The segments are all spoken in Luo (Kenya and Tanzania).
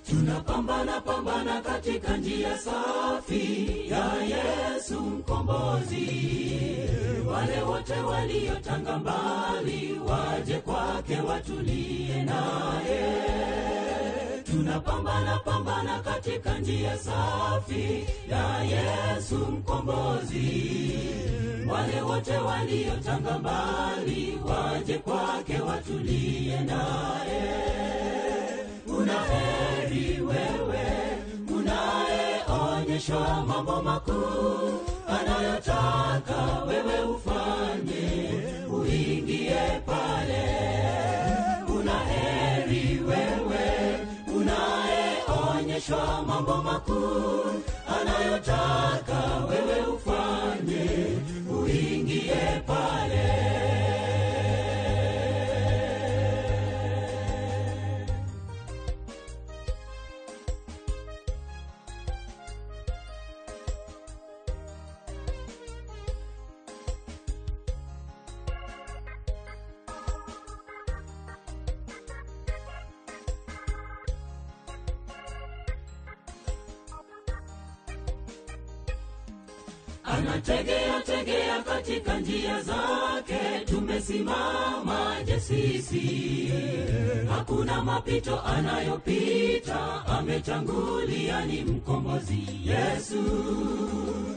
Tunapambana pambana katika njia safi ya Yesu Mkombozi. Wale wote waliotanga mbali waje kwake watulie naye. Tunapambana pambana katika njia safi ya Yesu Mkombozi. Wale wote waliotanga mbali waje kwake watulie naye. Una heri wewe unayeonyeshwa mambo makuu anayotaka wewe ufanye, uingie pale. Una heri wewe unayeonyeshwa mambo makuu anayotaka wewe ufanye, uingie pale. Anategea tegea katika njia zake, tumesimama je sisi? Hakuna mapito anayopita, ametangulia ni Mkombozi Yesu.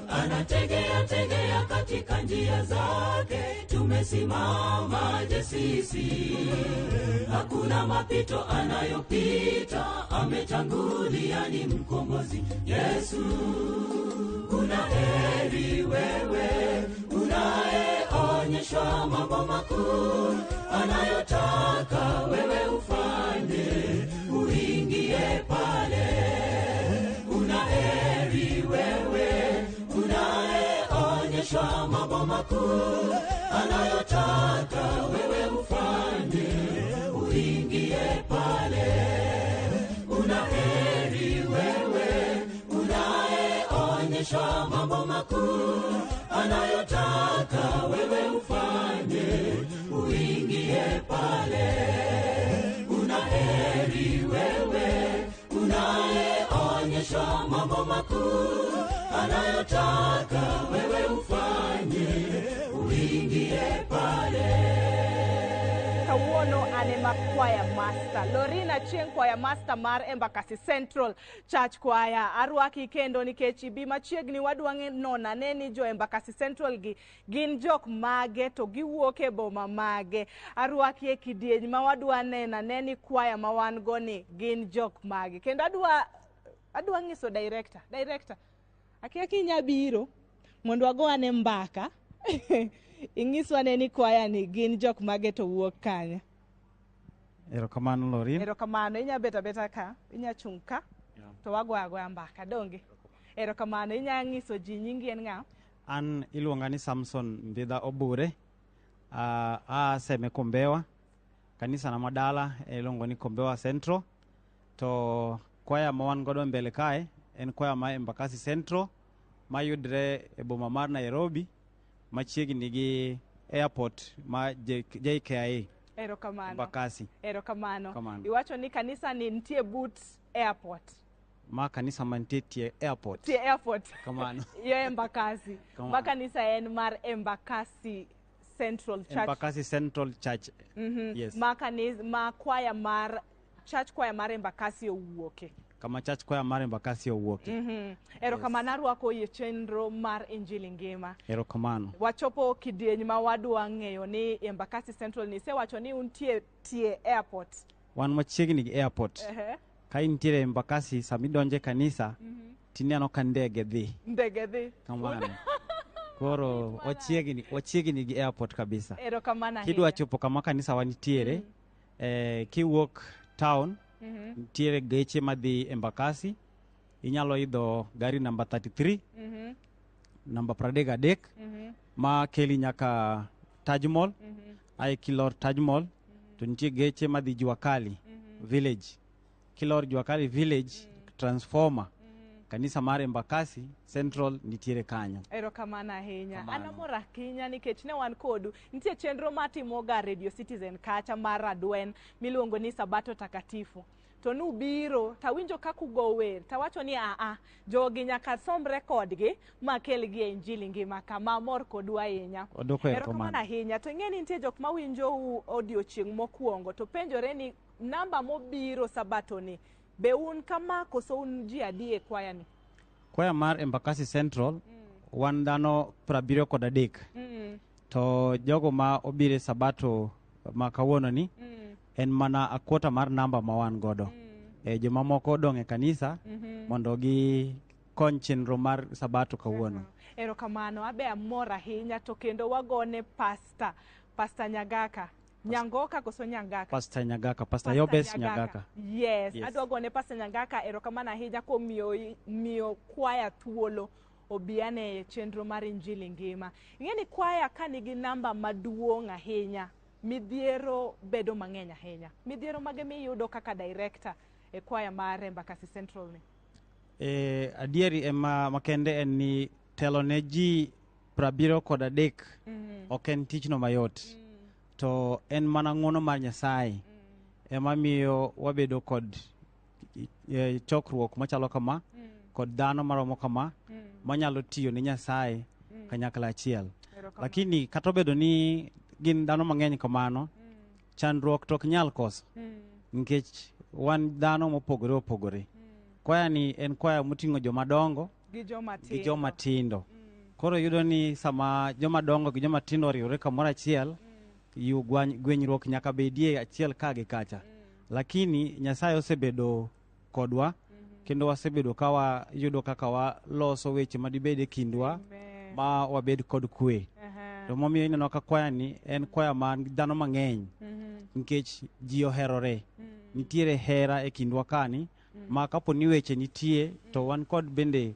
Anategea tegea katika njia zake, tumesimama je sisi? Hakuna mapito anayopita, ametangulia ni Mkombozi Yesu. Una heri wewe unayeonyeshwa mambo makuu anayotaka wewe ufanye, uingie pale. Una heri wewe unayeonyeshwa mambo makuu anayotaka wewe ufanye, uingie pale. Una heri wewe unayeonyeshwa mambo makuu anayotaka wewe ufanye, uingie pale. Una heri wewe unayeonyeshwa mambo makuu anayotaka wewe ufanye, uingie pale. Kawuono ane ma choir master Lorina Chieng, choir master mar Embakasi Central Church Choir. Arwaki kendo nikech ibi machiegni, wadwa nono ane ni jo Embakasi Central gi gin jok mage to giwuok e boma mage. Arwaki e kidieny ma wadwa neno ane ni choir ma wan go ni gin jok mage. Kendo adwa nyiso director, akia kinya biro mondo wago ane mbaka ing'iswa ane ni choir ni gin jok mage to wuok kanye. Erokamano, Lorin. Erokamano, inya bet abeta ka, inya chung' ka, to wagoyo agoya mbaka, donge? Erokamano, inya ng'iso ji nyingi en ng'a? An iluonga ni Samson Mbidha Obure. A Seme Kombewa. Kanisa na madala iluongo ni Kombewa Central. To kwaya ma wan godo mbele kae en kwaya ma Embakasi Central mayudre e boma mar Nairobi machiegni gi airport ma JKIA. Erokamano. Embakasi. Erokamano. Kamano. Iwacho ni kanisa ni nitie but airport. Ma kanisa mantie tie airport. Tie airport. Kamano. Yo Embakasi. Kamano. Ma kanisa en mar Embakasi Central Church. Embakasi Central Church. Yes. Ma kanisa ma kwaya mar church choir mar Embakasi owuoke. Kama church choir mar Embakasi owuoke. Erokamano, arwako e chenro mar Injili Ngima. Erokamano. Wachopo kidieny ma wadwa ng'eyo ni Embakasi Central ni isewacho ni untie tie airport. Wan machiegni gi airport. Ka intiere Embakasi, sama idonje kanisa, tineno ka ndege dhi. Ndege dhi. Kamano. Koro wachiegni gi airport kabisa. Erokamano ahinya. Kidwa chopo kama kanisa wanitiere, kiwuok town, nitiere geche madhi Embakasi. Inyalo idho gari namba 33, namba 33, ma keli nyaka Taj Mall. Ae kilor Taj Mall, to nitie geche madhi Jua Kali Village. Kilor Jua Kali Village, Transformer, kanisa mar Embakasi Central nitiere kanyo. Erokamano ahinya. Kamano. An amor ahinya nikech ne wan kodu. Nitie chenro matimoga Radio Citizen kacha mar Radwen miluongo ni Sabato Takatifu. To nubiro tawinjo kaka ugo wer tawacho ni aa jogi nyaka somre kodgi makelgi e Injili Ngima kama amor kodu ahinya. Wadwoko Erokamano erokamano. ahinya. To ing'e ni nitie jok mawinjou odiochieng' mokwongo to penjore ni namba mobiro sabato ni be un kama koso un ji adi e kwaya ni? Kwaya mar Embakasi Central wan dhano 73. To jogo ma obiro e sabato ma kawuono ni en mana a quarter mar namba ma wan godo. Jomamoko odong' e kanisa mondo gikony chenro mar sabato kawuono. Erokamano, abe amor ahinya to kendo wagone pasta, Pasta Nyagaka. Nyangoka koso Nyangaka? Pastor Nyagaka, Pastor Yobes Nyagaka. Yes, Yes. adwa gone Pastor Nyagaka erokamano ahinya kuom miyo kwaya thuolo obi ane e chenro mar Injili Ngima. Ing'e ni kwaya ka nigi namba maduong' ahinya, midhiero bedo mang'eny ahinya. Midhiero mage miyudo kaka director e kwaya mar Embakasi Central ni? Adieri ema makende en ni telo ne ji 73 ok en tichno mayot. To en mana ng'uono mar Nyasaye ema miyo wabedo kod chokruok machalo kama kod dhano maromo kama manyalo tiyo ne Nyasaye kanyakla achiel. Erokamano. Lakini kata obedo ni gin dhano mang'eny kamano, chandruok to ok nyal koso nikech wan dhano mopogore opogore. Kwaya ni en kwaya moting'o joma dongo gi joma gi tindo. joma tindo. Koro yudo ni sama joma dongo gi joma tindo oriwore kamoro achiel, yu gwenyruok nyaka bedie achiel ka gi kacha. Lakini Nyasaye osebedo kodwa kendo wasebedo ka wayudo kaka waloso weche madibed e kindwa Amen. ma wabed kod kwe. To momiyo ineno ka kwaya ni en kwaya man gi dhano mang'eny nikech ji oherore. Nitiere hera e kindwa kani ma kapo ni weche nitie to wan kod bende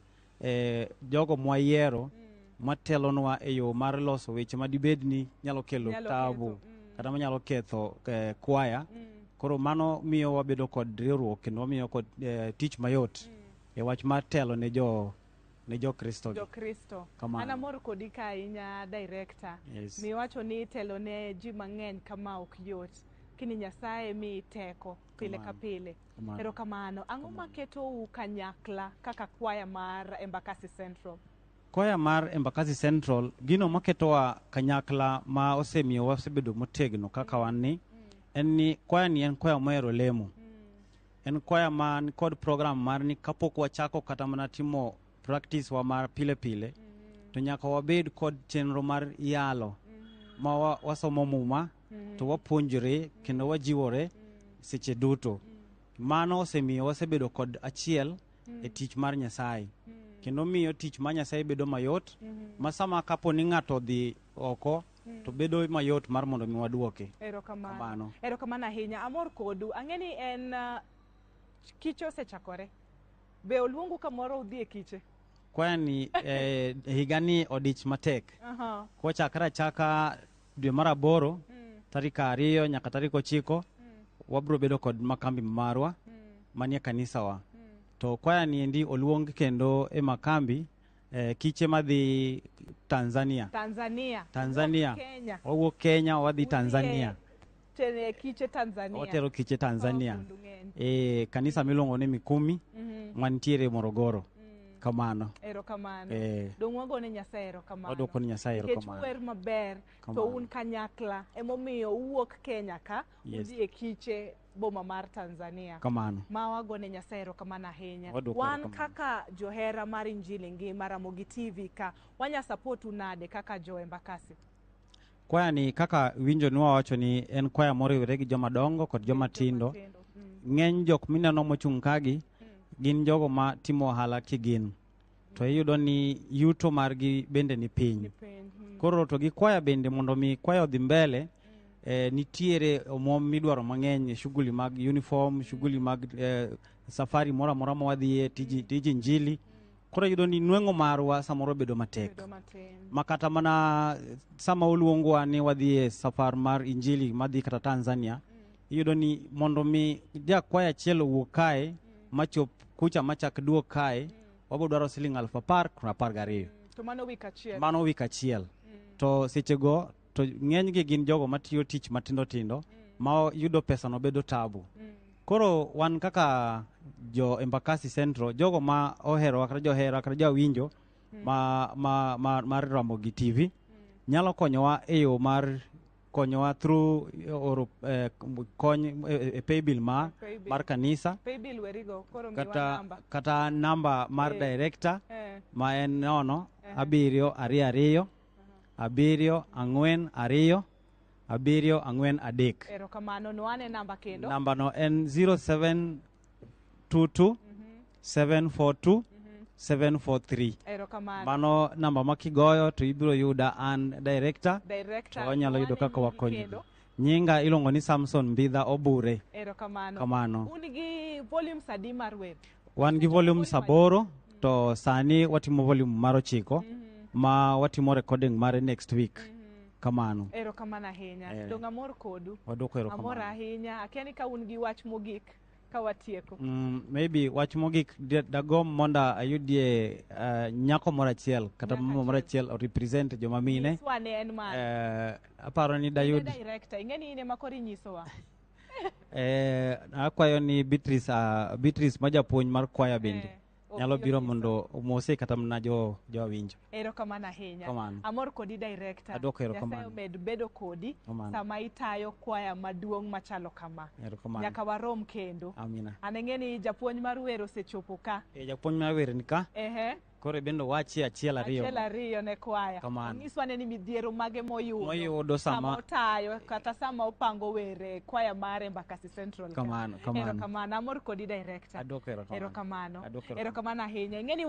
jogo mwayiero matelonwa e yo mar loso weche madibed ni nyalo kelo Nyalo tabu ketho, kata manyalo ketho kwaya. Koro mano miyo wabedo kod riwruok kendo wamiyo kod tich mayot e wach mar telo ne jo ne jo Kristo gi. Jokristo. Kamano. An amor kodi ka ahinya director. Yes. Miwacho ni telo ne ji mang'eny kama ok yot. Kini Nyasaye miyi teko pile ka Kamano. pile. Kamano. Erokamano. Ang'o maketou kanyakla kaka kwaya mar Embakasi Central? Kwaya mar Embakasi Central gino maketowa kanyakla ma osemiyo wasebedo motegno kaka wan ni en ni kwaya ni en kwaya mohero lemo. En kwaya man kod program mar ni kapok wachako kata mana timo practice wa mar pile pile to nyaka wabed kod chenro mar yalo ma wasomo muma to wapuonjore kendo wajiwore seche duto. Mano osemiyo wasebedo kod achiel e tich mar Nyasaye. Kendo miyo tich mar Nyasaye bedo mayot ma sama kapo ni ng'ato odhi oko to bedo mayot mar mondo mi waduoke. Erokamano. Kamano. Erokamano ahinya. Amor kodu. Ang'e ni en kiche osechakore. Be oluongu kamoro udhi e kiche? Kwaya ni higani odich matek. Kochakre achaka dwe mar 8 tarik 2 nyaka tarik 9 wabro bedo kod makambi marwa manie kanisawa. To kwaya ni endi oluong kendo e makambi kiche madhi Tanzania. Tanzania. Tanzania. Kenya. Wawuok Kenya wadhi Udhi Tanzania. E kiche Tanzania. Watero kiche Tanzania. Oh, kundu ng'eny. Kanisa miluongo ni Mikumi mantiere Morogoro. Kamano. Erokamano. Dong' wagone Nyasaye erokamano. Wadwoko ni Nyasaye Nikech erokamano. uwer maber to Kamano. un kanyakla emomiyo uwuok Kenya ka Yes. udhi e kiche boma mar Tanzania. Kamano. Ma wagone Nyasaye erokamano ahinya. Wadwoko Wan erokamano. kaka johera mar Injili Ngima Ramogi TV ka wanya support nade kaka jo Embakasi? Kwaya ni kaka winjo ni wawacho ni en kwaya moriwore gi joma dongo kod joma tindo. Ng'eny jok mineno mochung' kagi gin jogo ma timo ohala kigin. To iyudo ni yuto margi bende ni piny. Koro to gi kwaya bende mondo mi kwaya odhi mbele, nitiere omuom midwaro mang'eny e shughuli mag uniform, shughuli mag safari moro amora ma wadhiye, tij injili. Koro iyudo ni nweng'o marwa samoro bedo matek. Bedo matin. Ma kata mana sama oluongwa ni wadhi e safar mar injili madhi kata Tanzania, iyudo ni mondo mi jakwaya achiel owuog kae machop kucha machak duog kae, wabiro dwaro siling 10,000 kod 12. To mano wik achiel. Mano wik achiel. To sechego to ng'enygi gin jogo matiyo tich matindo tindo ma yudo pesa no bedo tabu. Koro wan kaka jo Embakasi Central, jogo ma oherowa kata johera kata jawinjo mar Ramogi TV nyalo konyowa e yo mar konyowa through oro kony e paybill ma Paybill. mar kanisa. Paybill werigo koro miwa Kata namba. kata namba mar director ma en 0 7 2 2 7 4 2 7 4 3. Erokamano, nwane namba kendo. Namba no en 0722 742 743. Erokamano. Mano namba ma kigoyo to ibiro yuda an director. Director. To wanyalo yudo nwane kaka nyingi wakonyo. kendo. Nyinga iluongo ni Samson Mbidha Obure. Erokamano. Kamano. Un gi volumes adi mar wer? Wan gi volumes 8 to sani watimo volume mar 9 ma watimo recording mare next week. Kamano. Erokamano ahinya. Dong' amor kodu. Wadwoko Amor erokamano. ahinya. Akia ni ka un gi wach mogik ka watieko. Maybe wach mogik dagomb mondo ayudie nyako moro achiel kata mama moro achiel o represent joma mine. Nyiswa ne en mane? Aparo ni dayud Director, ing'e ni in ema koro inyisowa. Akwayo ni Beatrice ma japuonj mar kwaya bende nyalo biro Obiro mondo omose kata mana jo awinjo. Erokamano ahinya. Kamano. Amor kodi director. Adwoko erokamano. Nyasaye omed bedo kodi Kamano. sama itayo kwaya maduong' machalo kama. Erokamano. Nyaka warom kendo. Amina. An ang'e ni japuonj mar wer osechopo ka. Japuonj mar wer ni ka. Ehe. Koro bende wachi achiel ariyo. Achiel ariyo ne kwaya. Kamano. Onyiswa ne ni midhiero mage moyudo. Moyudo sama otayo kata sama opango wer e kwaya mar Embakasi Central. Kamano, kamano. Erokamano. Amor kodi director. Adwoko erokamano. Erokamano. Adwoko erokamano. Erokamano ahinya. Ing'e ni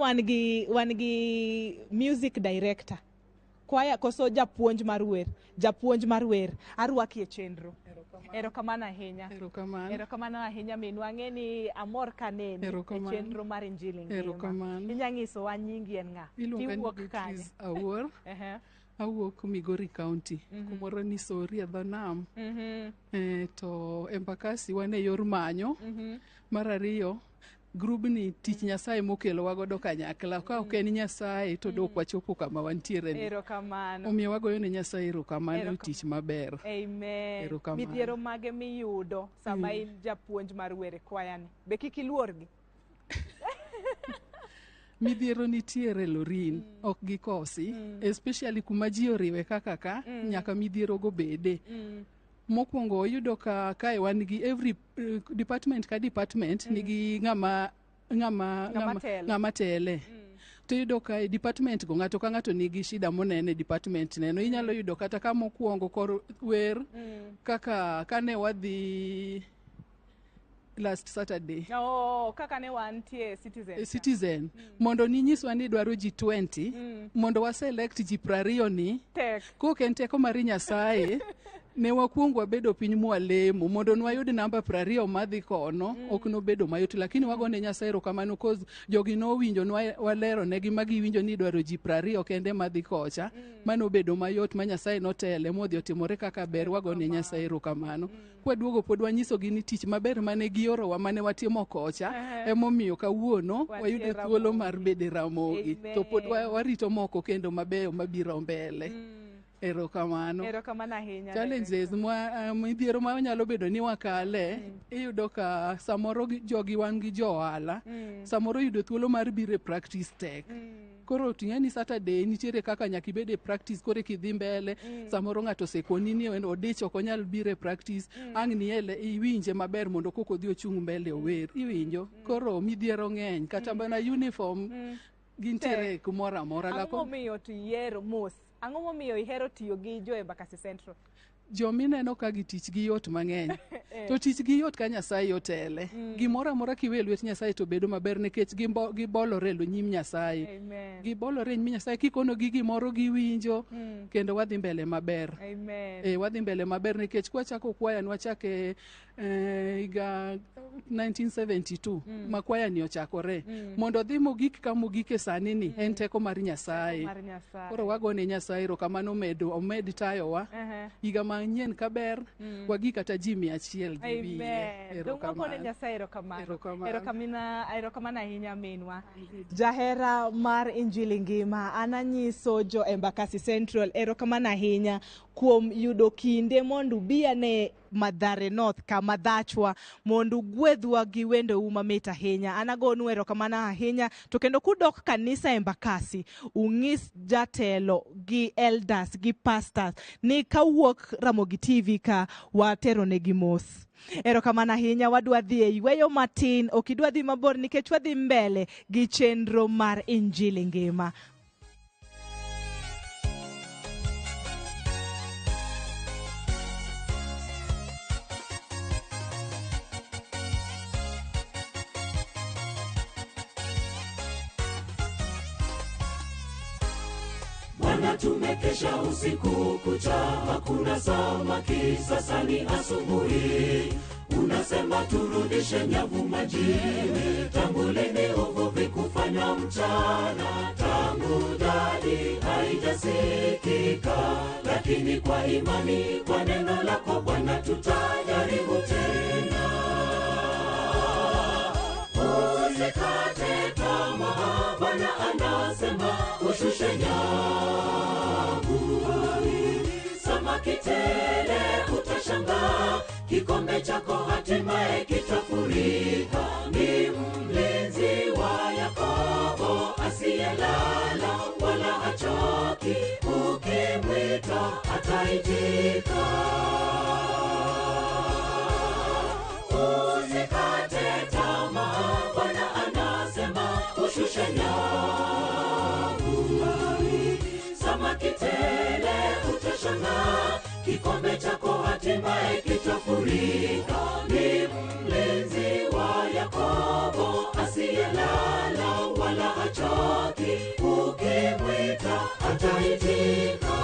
wan gi music director. Kwaya koso japuonj mar wer. Japuonj mar wer. Arwaki e chenro. Erokamano ahinya. Erokamano. Erokamano ahinya minwa. Ang'e ni amor kaneni e Erokamano. chenro mar Injili Ngima. Erokamano. Inya nyisowa nyingi en ng'a? Iluonga ni Tiwuok kanye? Beatrice Awuor. Awuok Migori County. Kumoro ni Sori e dho nam. To Embakasi wan e yor manyo. Mar ariyo, grubni tich Nyasaye mokelowa godo kanyakla. Ka ok en Nyasaye to dok wachopo kama wantiere ni. Erokamano. Omiyo wagoyo ne Nyasaye erokamano e tich maber. Amen. Erokamano. Midhiero mage miyudo sama in japuonj mar wer e kwaya ni? Be kik iluorgi. Midhiero nitiere Lorin, ok gikosi, especially kuma ji oriwe kaka ka, nyaka midhiero go bede. Mokwongo oyudo ka kae wan gi every department ka department nigi ng'ama tele. To iyudo ka e department go ng'ato ka ng'ato nigi shida monene e department neno. Inyalo yudo kata ka mokwongo kor wer kaka kane wadhi last Saturday. Oh, kaka ne wantie Citizen. Citizen. Mondo ninyiswa ni dwaro ji 20, mondo wa select ji 20 ni. Tek. Kok en teko mar Nyasaye, ne wakwongo wabedo piny mwalemo mondo nwayud namba 20 madhi kono, ok nobedo mayot, lakini wagone Nyasaye erokamano cause jogi nowinjo walero negi ma giwinjo ni idwaro ji 20 kende madhi kocha, manobedo mayot ma Nyasaye notele modhi otimore kaka ber, wagone Nyasaye erokamano. Kwaduogo pod wanyisogi ni tich maber mane giorowa mane watimo kocha, emomiyo kawuono wayudo thuolo mar bedo e Ramogi, to pod warito moko kendo mabeyo mabiro mbele. Erokamano. Erokamano ahinya. Challenges midhiero ma nyalo bedo ni wakale, iyudo ka samoro jogi wan gi jo ohala, samoro yudo thuolo mar biro e practice tek. Koro ting'e ni Saturday nitiere kaka nyaka ibed e practice, koro kidhi mbele, samoro ng'ato osekoni ni odich ok onyal biro e practice, ang' niele iwinje maber mondo kok odhi ochung' mbele ower, iwinjo. Koro midhiero ng'eny, kata mana uniform gintiere kumoro amora. Ang'o momiyo to iyiero mos? Ang'o momiyo ihero tiyo gi jo Embakasi Central? Jomineno ka gi tich gi yot mang'eny. To tich gi yot ka Nyasaye otele. Gimoro amora kiwe lwet Nyasaye to bedo maber nikech gibolore e nyim Nyasaye. Gibolore e nyim Nyasaye, kikono gi gimoro giwinjo, kendo wadhi mbele maber. Wadhi mbele maber nikech kwachako kwaya nwachake higa 1972 ma kwaya ni ochakore. Mondo dhi mogik ka mogik e sani ni en teko mar Nyasaye. Koro wagone Nyasaye erokamano omed tayowa. Higa manyien kaber, wagi kata ji 100 gi wiye. Erokamano. Nyasaye erokamano. Erokamano ahinya minwa. Jahera mar Injili Ngima, an anyiso jo Embakasi Central erokamano ahinya kuom yudo kinde mondo ubi ane Mathare North kama dhachwa mondo ugwedhwa gi wendeu mamit ahinya. An agonu erokamano ahinya to kendo kudok kanisa Embakasi ung'is jatelo gi elders gi pastors ni kawuok Ramogi TV ka wateronegi mos. Erokamano ahinya, wadwa dhi e yweyo matin, ok idwa dhi mabor nikech wadhi mbele gi chenro mar Injili Ngima. Bwana, tumekesha usiku kucha, hakuna samaki, sasa ni asubuhi. Unasema turudishe nyavu majini, tangu lini uvuvi kufanywa mchana? Tangu jadi haijasikika, lakini kwa imani, kwa neno lako Bwana tutajaribu tena. Usikate tamaa, Bwana anasema ushushe nyavu. Samaki tele utashangaa, kikombe chako hatimaye kitafurika. Ni mlinzi wa Yakobo asiyelala wala hachoki, ukimwita ataitika. Usikate tamaa, Bwana anasema ushushe nyavu. Samaki tele utashangaa, kikombe chako hatimaye kitafurika. Ni mlinzi wa Yakobo asiyelala wala hachoki, ukimwita ataitika.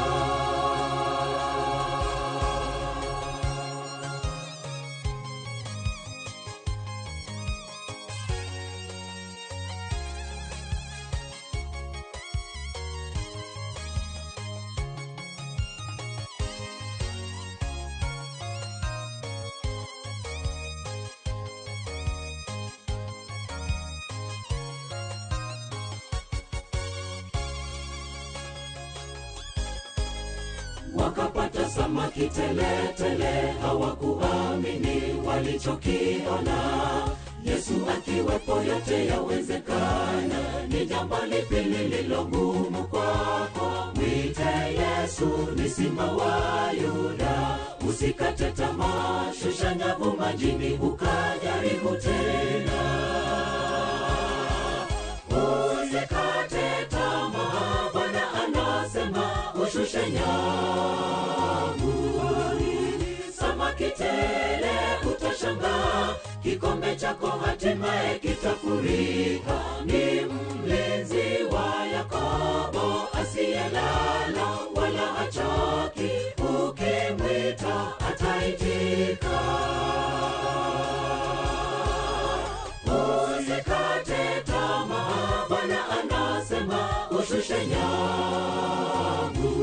Wakapata samaki tele tele, hawakuamini walichokiona. Yesu akiwepo yote yawezekana, ni jambo lipi lililo gumu kwako? Mwite Yesu, ni simba wa Yuda. Usikate tamaa, shusha nyavu majini ukajaribu tena. Usikate tamaa, Bwana anasema ushushe nyavu. Samaki tele utashangaa, kikombe chako hatimaye kitafurika. Ni mlinzi wa Yakobo asiyelala wala hachoki, ukimwita ataitika. Usikate tamaa, Bwana anasema ushushe nyavu.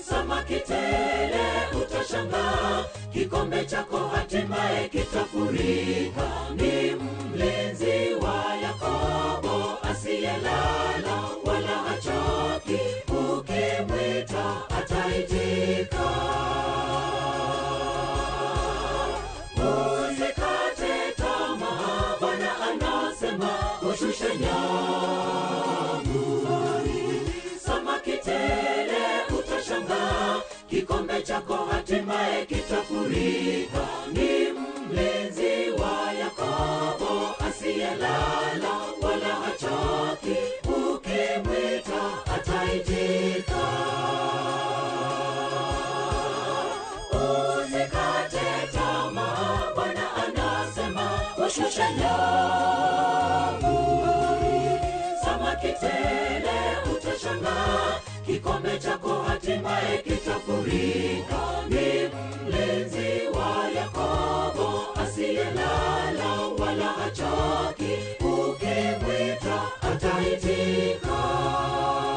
Samaki tele utashangaa, kikombe chako hatimaye kitafurika. Ni mlinzi wa Yakobo asiyelala wala hachoki, ukimwita ataitika. Usikate tamaa, Bwana anasema ushushe nyavu. Samaki tele utashangaa, kikombe chako hatimaye kitafurika. Ni mlinzi wa Yakobo asiyelala wala hachoki, ukimwita ataitika. Usikate tamaa, Bwana anasema ushushe nyavu. Samaki tele utashangaa, kikombe chako hatimaye kitafurika.